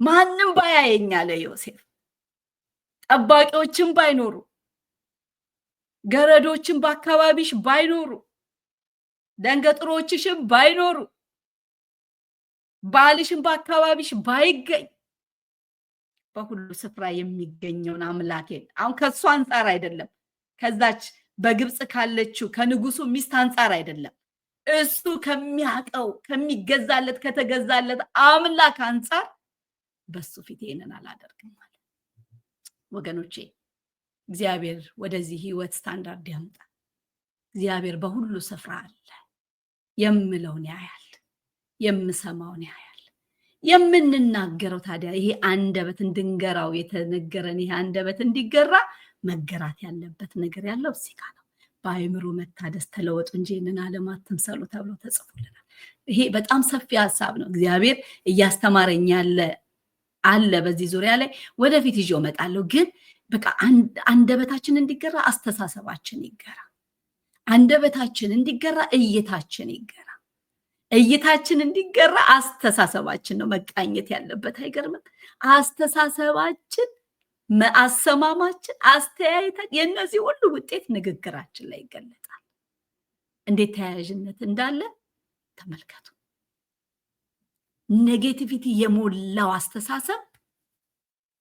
ማንም ባያየኝ አለ ዮሴፍ። ጠባቂዎችም ባይኖሩ፣ ገረዶችም በአካባቢሽ ባይኖሩ፣ ደንገጥሮችሽም ባይኖሩ፣ ባልሽም በአካባቢሽ ባይገኝ፣ በሁሉ ስፍራ የሚገኘውን አምላኬን፣ አሁን ከእሱ አንጻር አይደለም፣ ከዛች በግብፅ ካለችው ከንጉሱ ሚስት አንጻር አይደለም፣ እሱ ከሚያውቀው፣ ከሚገዛለት፣ ከተገዛለት አምላክ አንጻር በሱ ፊት ይሄንን አላደርግም ማለት። ወገኖቼ፣ እግዚአብሔር ወደዚህ ህይወት ስታንዳርድ ያምጣ። እግዚአብሔር በሁሉ ስፍራ አለ። የምለውን ያያል፣ የምሰማውን ያያል። የምንናገረው ታዲያ ይሄ አንደበት እንድንገራው የተነገረን፣ ይሄ አንደበት እንዲገራ መገራት ያለበት ነገር ያለው እዚህ ጋር ነው። በአእምሮ መታደስ ተለወጡ እንጂ ይህንን ዓለም አትምሰሉ ተብሎ ተጽፎልናል። ይሄ በጣም ሰፊ ሀሳብ ነው። እግዚአብሔር እያስተማረኝ ያለ አለ በዚህ ዙሪያ ላይ፣ ወደፊት ይዤው እመጣለሁ። ግን በቃ አንደበታችን እንዲገራ አስተሳሰባችን ይገራ። አንደበታችን እንዲገራ እይታችን ይገራ። እይታችን እንዲገራ አስተሳሰባችን ነው መቃኘት ያለበት። አይገርምም? አስተሳሰባችን፣ አሰማማችን፣ አስተያየታችን፣ የእነዚህ ሁሉ ውጤት ንግግራችን ላይ ይገለጣል። እንዴት ተያያዥነት እንዳለ ተመልከቱ። Negativity የሞላው አስተሳሰብ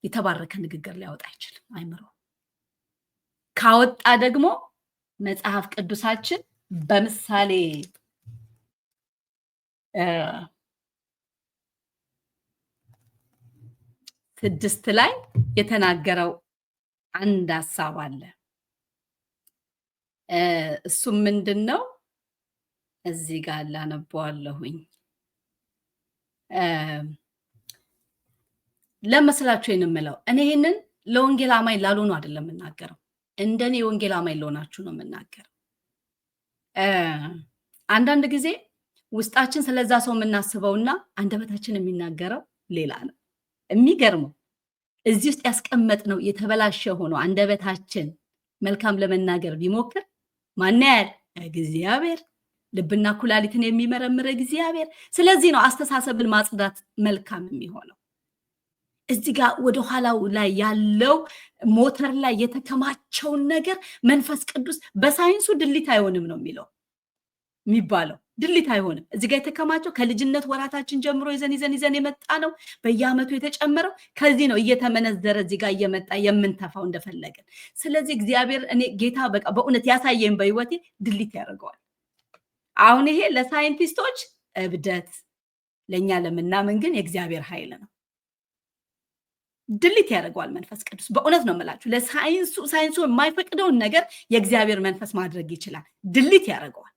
የተባረከ ንግግር ሊያወጣ አይችልም። አይምሮ ካወጣ ደግሞ መጽሐፍ ቅዱሳችን በምሳሌ 6 ላይ የተናገረው አንድ ሀሳብ አለ። እሱም ምንድን ነው? እዚህ ጋር ላነበዋለሁኝ። ለመስላችሁ የምለው እኔ ይህንን ለወንጌል አማኝ ላልሆኑ አይደለም የምናገረው። እንደኔ የወንጌል አማኝ ለሆናችሁ ነው የምናገረው። አንዳንድ ጊዜ ውስጣችን ስለዛ ሰው የምናስበውና አንደበታችን የሚናገረው ሌላ ነው። የሚገርመው እዚህ ውስጥ ያስቀመጥነው የተበላሸ ሆኖ አንደበታችን መልካም ለመናገር ቢሞክር ማን ያያል? እግዚአብሔር፣ ልብና ኩላሊትን የሚመረምር እግዚአብሔር። ስለዚህ ነው አስተሳሰብን ማጽዳት መልካም የሚሆነው። እዚህ ጋር ወደ ኋላው ላይ ያለው ሞተር ላይ የተከማቸውን ነገር መንፈስ ቅዱስ፣ በሳይንሱ delete አይሆንም ነው የሚለው የሚባለው፣ delete አይሆንም። እዚህ ጋር የተከማቸው ከልጅነት ወራታችን ጀምሮ ይዘን ይዘን ይዘን የመጣ ነው። በየዓመቱ የተጨመረው ከዚህ ነው እየተመነዘረ እዚህ ጋር እየመጣ የምንተፋው እንደፈለግን። ስለዚህ እግዚአብሔር፣ እኔ ጌታ በቃ በእውነት ያሳየኝ በህይወቴ delete ያደርገዋል። አሁን ይሄ ለሳይንቲስቶች እብደት፣ ለእኛ ለምናምን ግን የእግዚአብሔር ኃይል ነው። Delete ያደርገዋል መንፈስ ቅዱስ። በእውነት ነው የምላችሁ። ለሳይንሱ፣ ሳይንሱ የማይፈቅደውን ነገር የእግዚአብሔር መንፈስ ማድረግ ይችላል። Delete ያደርገዋል።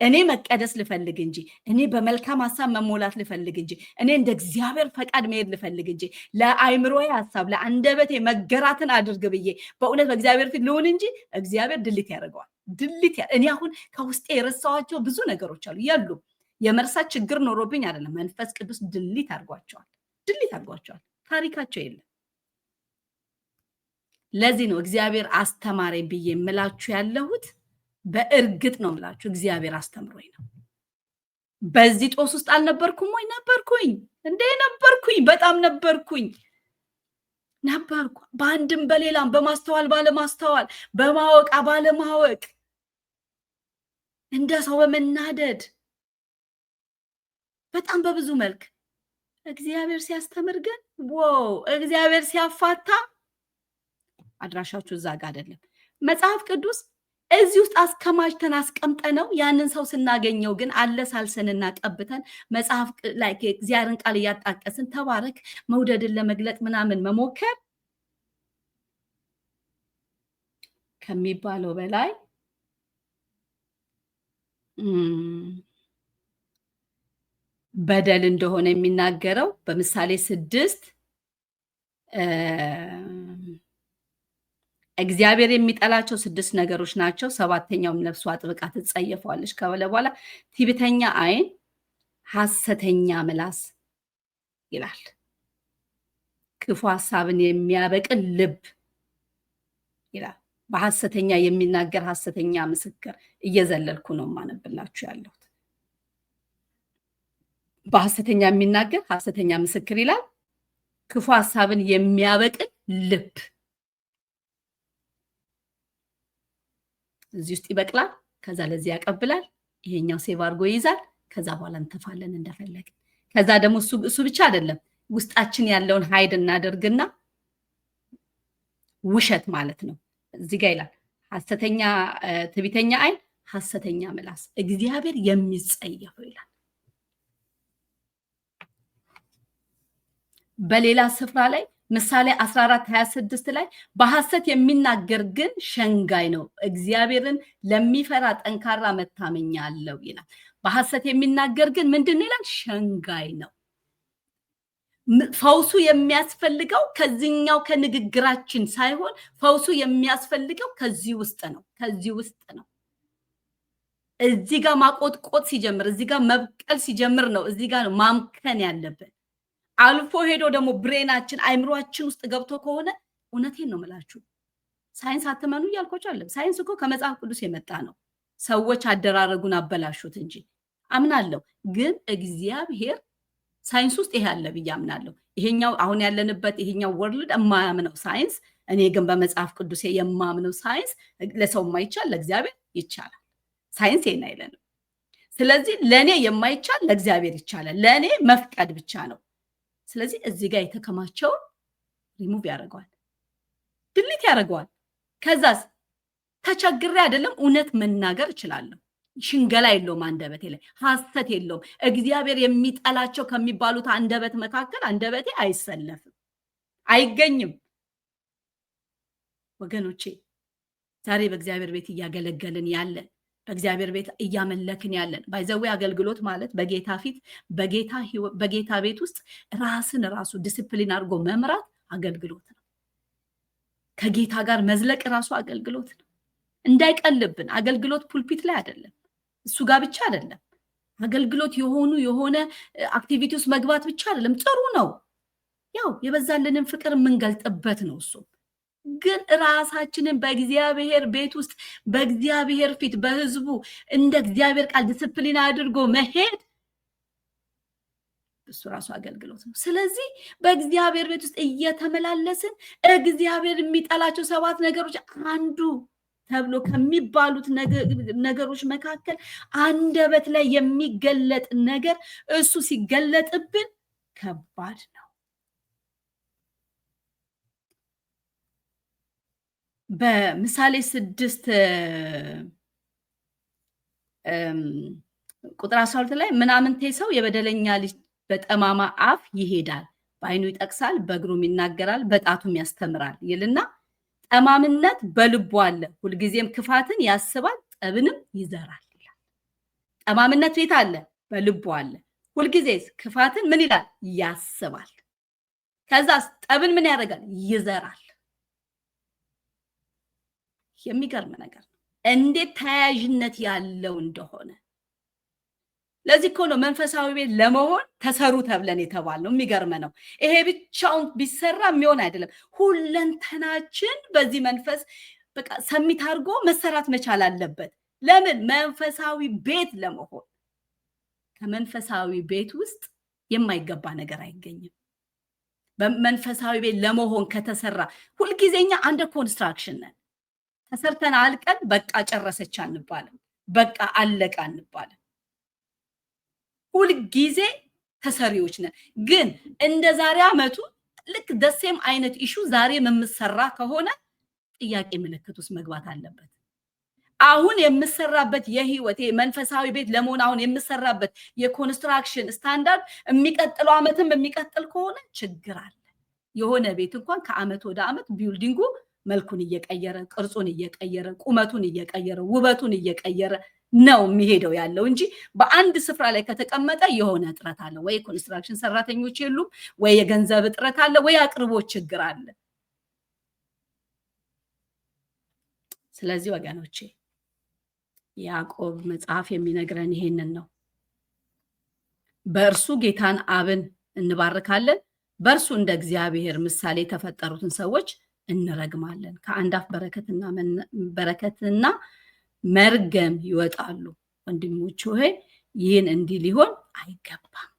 እኔ መቀደስ ልፈልግ እንጂ፣ እኔ በመልካም ሀሳብ መሞላት ልፈልግ እንጂ፣ እኔ እንደ እግዚአብሔር ፈቃድ መሄድ ልፈልግ እንጂ፣ ለአይምሮዬ ሀሳብ ለአንደበቴ መገራትን አድርግ ብዬ በእውነት በእግዚአብሔር ፊት ልሁን እንጂ እግዚአብሔር delete ያደርገዋል። Delete። እኔ አሁን ከውስጤ የረሳኋቸው ብዙ ነገሮች አሉ ያሉ። የመርሳት ችግር ኖሮብኝ አይደለም። መንፈስ ቅዱስ delete አድርጓቸዋል። Delete አድርጓቸዋል። ታሪካቸው የለም። ለዚህ ነው እግዚአብሔር አስተማረኝ ብዬ የምላችሁ ያለሁት። በእርግጥ ነው የምላችሁ፣ እግዚአብሔር አስተምሮኝ ነው። በዚህ ጦስ ውስጥ አልነበርኩም ወይ? ነበርኩኝ እንዴ፣ ነበርኩኝ፣ በጣም ነበርኩኝ፣ ነበርኩ። በአንድም በሌላም፣ በማስተዋል ባለማስተዋል፣ በማወቅ ባለማወቅ፣ እንደ ሰው በመናደድ፣ በጣም በብዙ መልክ። እግዚአብሔር ሲያስተምር ግን wow፣ እግዚአብሔር ሲያፋታ አድራሻችሁ እዛ ጋር አይደለም። መጽሐፍ ቅዱስ እዚህ ውስጥ አስከማችተን አስቀምጠነው ያንን ሰው ስናገኘው ግን አለሳልሰንና ቀብተን መጽሐፍ ላይ እግዚአብሔርን ቃል እያጣቀስን ተባረክ መውደድን ለመግለጥ ምናምን መሞከር ከሚባለው በላይ በደል እንደሆነ የሚናገረው በምሳሌ 6 እግዚአብሔር የሚጠላቸው ስድስት ነገሮች ናቸው፣ ሰባተኛውም ነፍሱ አጥብቃ ትጸየፈዋለች ካለ በኋላ ትዕቢተኛ ዓይን፣ ሐሰተኛ ምላስ ይላል። ክፉ ሐሳብን የሚያበቅል ልብ ይላል። በሐሰተኛ የሚናገር ሐሰተኛ ምስክር። እየዘለልኩ ነው የማነብላችሁ ያለሁት። በሐሰተኛ የሚናገር ሐሰተኛ ምስክር ይላል። ክፉ ሐሳብን የሚያበቅል ልብ እዚህ ውስጥ ይበቅላል። ከዛ ለዚህ ያቀብላል። ይሄኛው save አድርጎ ይይዛል። ከዛ በኋላ እንተፋለን እንደፈለግን። ከዛ ደግሞ እሱ ብቻ አይደለም፣ ውስጣችን ያለውን hide እናደርግና ውሸት ማለት ነው። እዚህ ጋር ይላል ሐሰተኛ፣ ትዕቢተኛ ዓይን፣ ሐሰተኛ ምላስ እግዚአብሔር የሚጸየፈው ይላል። በሌላ ስፍራ ላይ ምሳሌ 14:26 ላይ በሐሰት የሚናገር ግን ሸንጋይ ነው፣ እግዚአብሔርን ለሚፈራ ጠንካራ መታመኛ አለው ይላል። በሐሰት የሚናገር ግን ምንድን ነው ይላል? ሸንጋይ ነው። ፈውሱ የሚያስፈልገው ከዚህኛው ከንግግራችን ሳይሆን ፈውሱ የሚያስፈልገው ከዚህ ውስጥ ነው። ከዚህ ውስጥ ነው። እዚህ ጋር ማቆጥቆጥ ሲጀምር፣ እዚህ ጋር መብቀል ሲጀምር ነው እዚህ ጋር ነው ማምከን ያለብን። አልፎ ሄዶ ደግሞ brain ኣችን አይምሯችን ውስጥ ገብቶ ከሆነ እውነቴን ነው የምላችሁ፣ ሳይንስ አትመኑ እያልኳችሁ አይደለም። ሳይንስ እኮ ከመጽሐፍ ቅዱስ የመጣ ነው። ሰዎች አደራረጉን አበላሹት እንጂ አምናለሁ። ግን እግዚአብሔር ሳይንስ ውስጥ ይሄ አለ ብዬ አምናለሁ። ይሄኛው አሁን ያለንበት ይሄኛው world የማያምነው ሳይንስ፣ እኔ ግን በመጽሐፍ ቅዱስ የማምነው ሳይንስ ለሰው የማይቻል ለእግዚአብሔር ይቻላል። ሳይንስ ይሄን አይለንም። ስለዚህ ለእኔ የማይቻል ለእግዚአብሔር ይቻላል። ለእኔ መፍቀድ ብቻ ነው። ስለዚህ እዚህ ጋር የተከማቸውን ሪሙቭ ያደርገዋል፣ delete ያደርገዋል። ከዛስ ተቸግሬ አይደለም፣ እውነት መናገር እችላለሁ። ሽንገላ የለውም አንደበቴ ላይ፣ ሐሰት የለውም። እግዚአብሔር የሚጠላቸው ከሚባሉት አንደበት መካከል አንደበቴ አይሰለፍም፣ አይገኝም። ወገኖቼ፣ ዛሬ በእግዚአብሔር ቤት እያገለገልን ያለን፣ በእግዚአብሔር ቤት እያመለክን ያለን፣ by the way አገልግሎት ማለት በጌታ ፊት በጌታ ቤት ውስጥ ራስን ራሱ ዲስፕሊን አድርጎ መምራት አገልግሎት ነው። ከጌታ ጋር መዝለቅ ራሱ አገልግሎት ነው። እንዳይቀልብን አገልግሎት pulpit ላይ አይደለም፣ እሱ ጋር ብቻ አይደለም። አገልግሎት የሆነ activity ውስጥ መግባት ብቻ አይደለም። ጥሩ ነው፣ ያው የበዛልንን ፍቅር የምንገልጥበት ነው እሱ። ግን ራሳችንን በእግዚአብሔር ቤት ውስጥ በእግዚአብሔር ፊት በህዝቡ እንደ እግዚአብሔር ቃል ዲስፕሊን አድርጎ መሄድ እሱ ራሱ አገልግሎት ነው። ስለዚህ በእግዚአብሔር ቤት ውስጥ እየተመላለስን እግዚአብሔር የሚጠላቸው ሰባት ነገሮች አንዱ ተብሎ ከሚባሉት ነገሮች መካከል አንደበት ላይ የሚገለጥ ነገር እሱ ሲገለጥብን ከባድ ነው። በምሳሌ 6 ቁጥር 12 ላይ ምናምንቴ ሰው የበደለኛ ልጅ በጠማማ አፍ ይሄዳል፣ በዓይኑ ይጠቅሳል፣ በእግሩም ይናገራል፣ በጣቱም ያስተምራል ይልና ጠማምነት በልቡ አለ፣ ሁልጊዜም ክፋትን ያስባል፣ ጠብንም ይዘራል ይላል። ጠማምነት የት አለ? በልቡ አለ። ሁልጊዜ ክፋትን ምን ይላል? ያስባል። ከዛስ ጠብን ምን ያደርጋል? ይዘራል። የሚገርም ነገር ነው፣ እንዴት ተያያዥነት ያለው እንደሆነ። ለዚህ እኮ ነው መንፈሳዊ ቤት ለመሆን ተሰሩ ተብለን የተባልነው። የሚገርም ነው። ይሄ ብቻውን ቢሰራ የሚሆን አይደለም። ሁለንተናችን በዚህ መንፈስ በቃ submit አድርጎ መሰራት መቻል አለበት። ለምን? መንፈሳዊ ቤት ለመሆን። ከመንፈሳዊ ቤት ውስጥ የማይገባ ነገር አይገኝም። በመንፈሳዊ ቤት ለመሆን ከተሰራ፣ ሁልጊዜ እኛ under construction ነን። ተሰርተን አልቀን በቃ ጨረሰች አንባልም። በቃ አለቀ አንባልም። ሁልጊዜ ተሰሪዎች ነን። ግን እንደ ዛሬ አመቱ ልክ the same አይነት issue ዛሬ የምሰራ ከሆነ ጥያቄ ምልክት ውስጥ መግባት አለበት። አሁን የምሰራበት የህይወት መንፈሳዊ ቤት ለመሆን አሁን የምሰራበት የ construction standard የሚቀጥለው አመትም የሚቀጥል ከሆነ ችግር አለ። የሆነ ቤት እንኳን ከአመት ወደ አመት building ኡ መልኩን እየቀየረ፣ ቅርጹን እየቀየረ፣ ቁመቱን እየቀየረ፣ ውበቱን እየቀየረ ነው የሚሄደው ያለው እንጂ በአንድ ስፍራ ላይ ከተቀመጠ የሆነ እጥረት አለ። ወይ construction ሰራተኞች የሉም፣ ወይ የገንዘብ እጥረት አለ፣ ወይ አቅርቦት ችግር አለ። ስለዚህ ወገኖቼ፣ ያዕቆብ መጽሐፍ የሚነግረን ይሄንን ነው። በእርሱ ጌታን አብን እንባርካለን፣ በእርሱ እንደ እግዚአብሔር ምሳሌ የተፈጠሩትን ሰዎች እንረግማለን። ከአንድ አፍ በረከትና መርገም ይወጣሉ። ወንድሞች ሆይ፣ ይህን እንዲህ ሊሆን አይገባም።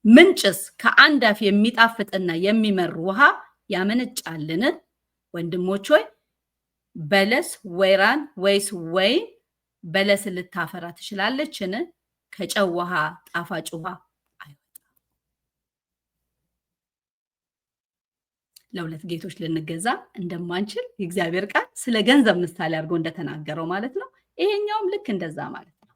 ምንጭስ ከአንድ አፍ የሚጣፍጥና የሚመር ውሃ ያመነጫልን? ወንድሞች ሆይ፣ በለስ ወይራን ወይስ ወይን በለስን ልታፈራ ትችላለችን? ከጨው ውሃ ጣፋጭ ውሃ አይወጣም። ለሁለት ጌቶች ልንገዛ እንደማንችል የእግዚአብሔር ቃል ስለ ገንዘብ ምሳሌ አድርጎ እንደተናገረው ማለት ነው። ይሄኛውም ልክ እንደዛ ማለት ነው።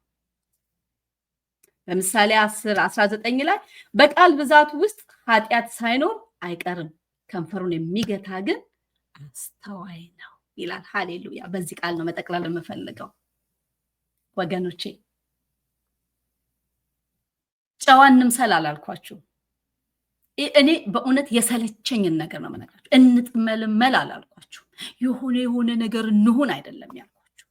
በምሳሌ 10 19 ላይ በቃል ብዛት ውስጥ ኃጢአት ሳይኖር አይቀርም፣ ከንፈሩን የሚገታ ግን አስተዋይ ነው ይላል። ሃሌሉያ። በዚህ ቃል ነው መጠቅለል የምፈልገው ወገኖቼ። ጨዋ እንምሰል አላልኳችሁ። እኔ በእውነት የሰለቸኝን ነገር ነው የምነግራችሁ። እንጥመልመል አላልኳችሁ። የሆነ የሆነ ነገር እንሁን አይደለም ያልኳችሁ።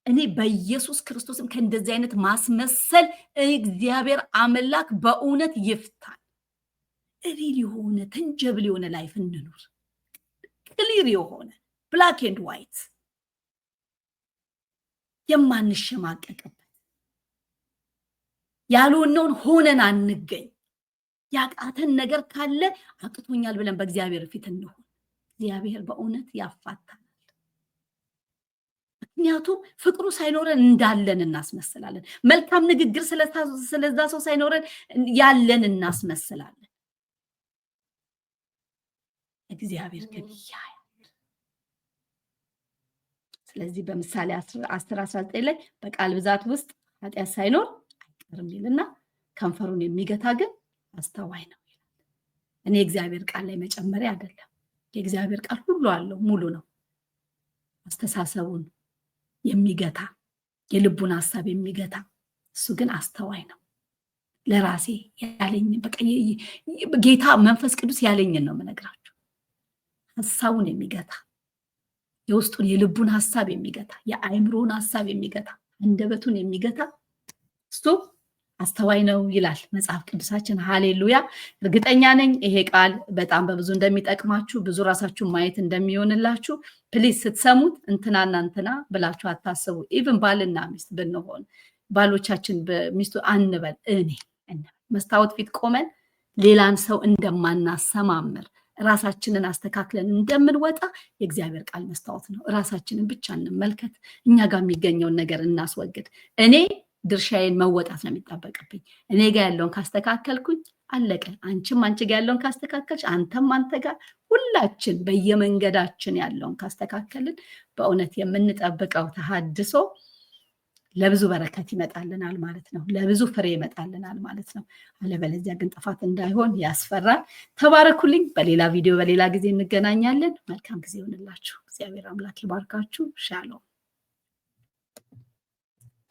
እኔ በኢየሱስ ክርስቶስም ከእንደዚህ አይነት ማስመሰል እግዚአብሔር አምላክ በእውነት ይፍታን። Real የሆነ፣ tangible የሆነ life እንኑር። Clear የሆነ፣ black and white፣ የማንሸማቀቅበት፣ ያልሆነውን ሆነን አንገኝ። ያቃተን ነገር ካለ አቅቶኛል ብለን በእግዚአብሔር ፊት እንሁን። እግዚአብሔር በእውነት ያፋታናል። ምክንያቱም ፍቅሩ ሳይኖረን እንዳለን እናስመስላለን። መልካም ንግግር ስለዛ ሰው ሳይኖረን ያለን እናስመስላለን። እግዚአብሔር ግን ያያል። ስለዚህ በምሳሌ 10:19 ላይ በቃል ብዛት ውስጥ ኃጢአት ሳይኖር አይቀርም ይልና ከንፈሩን የሚገታ ግን አስተዋይ ነው ይላል። እኔ የእግዚአብሔር ቃል ላይ መጨመሪያ አይደለም። የእግዚአብሔር ቃል ሁሉ አለው፣ ሙሉ ነው። አስተሳሰቡን የሚገታ፣ የልቡን ሀሳብ የሚገታ እሱ ግን አስተዋይ ነው። ለራሴ ያለኝ፣ በቃ ጌታ መንፈስ ቅዱስ ያለኝን ነው የምነግራችሁ። ሀሳቡን የሚገታ፣ የውስጡን የልቡን ሀሳብ የሚገታ፣ የአእምሮውን ሀሳብ የሚገታ፣ አንደበቱን የሚገታ እሱ አስተዋይ ነው ይላል መጽሐፍ ቅዱሳችን። ሃሌሉያ። እርግጠኛ ነኝ ይሄ ቃል በጣም በብዙ እንደሚጠቅማችሁ፣ ብዙ ራሳችሁን ማየት እንደሚሆንላችሁ። Please ስትሰሙት እንትናና እንትና ብላችሁ አታስቡ። Even ባልና ሚስት ብንሆን ባሎቻችን በሚስቱ አንበል፣ እኔ እንበል። መስታወት ፊት ቆመን ሌላን ሰው እንደማናሰማምር፣ ራሳችንን አስተካክለን እንደምንወጣ የእግዚአብሔር ቃል መስታወት ነው። ራሳችንን ብቻ እንመልከት። እኛ ጋር የሚገኘውን ነገር እናስወግድ። እኔ ድርሻዬን መወጣት ነው የሚጠበቅብኝ። እኔ ጋር ያለውን ካስተካከልኩኝ አለቀ። አንቺም አንቺ ጋር ያለውን ካስተካከልሽ፣ አንተም አንተ ጋር፣ ሁላችን በየመንገዳችን ያለውን ካስተካከልን በእውነት የምንጠብቀው ተሃድሶ ለብዙ በረከት ይመጣልናል ማለት ነው። ለብዙ ፍሬ ይመጣልናል ማለት ነው። አለበለዚያ ግን ጥፋት እንዳይሆን ያስፈራል። ተባረኩልኝ። በሌላ ቪዲዮ በሌላ ጊዜ እንገናኛለን። መልካም ጊዜ ይሆንላችሁ። እግዚአብሔር አምላክ ይባርካችሁ። ሻሎም።